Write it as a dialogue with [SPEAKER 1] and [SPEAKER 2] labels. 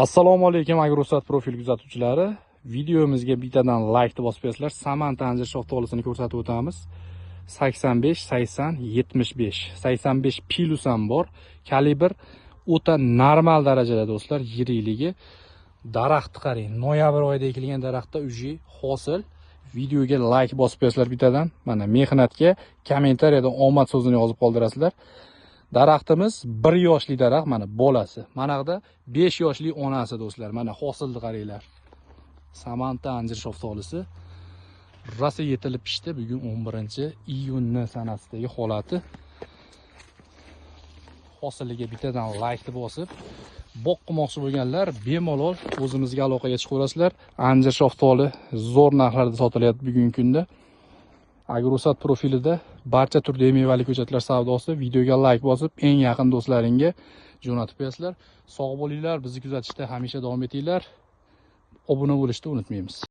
[SPEAKER 1] Assalomu alaykum, Agrosat profil kuzatuvchilari. Videomizga bittadan like bosib qo'yasizlar. Samanta anjir shoftolisini ko'rsatib o'tamiz. 85, 80, 75. 85 plus ham bor. Kalibr o'ta normal darajada, do'stlar, yirikligi. Daraxtni qarang, noyabr oyida ekilgan daraxtda уже hosil. Videoga like bosib qo'yasizlar bittadan. Mana mehnatga kommentariyada omad so'zini yozib qoldirasizlar. Daraxtimiz 1 yoshli daraxt, mana bolasi. Mana yoqda 5 yoshli onasi, do'stlar. Mana hosilni qaranglar. Samanta anjir shaftolisi rosa yetilib pishdi. Bugun 11-iyunni sanasidagi holati. Hosiliga bittadan like bosib, bog' qilmoqchi bo'lganlar bemalol o'zimizga aloqaga chiqaverasizlar. Anjir shaftoli zo'r narxlarda sotilyapti bugungi kunda. Agrosat profilida barcha turdagi mevali ko'chatlar savdosi. Videoga like bosib, eng yaqin do'stlaringga jo'natib qo'yasizlar. Sog' bo'linglar, bizni kuzatishda hamisha davom etinglar. Obuna bo'lishni unutmaymiz.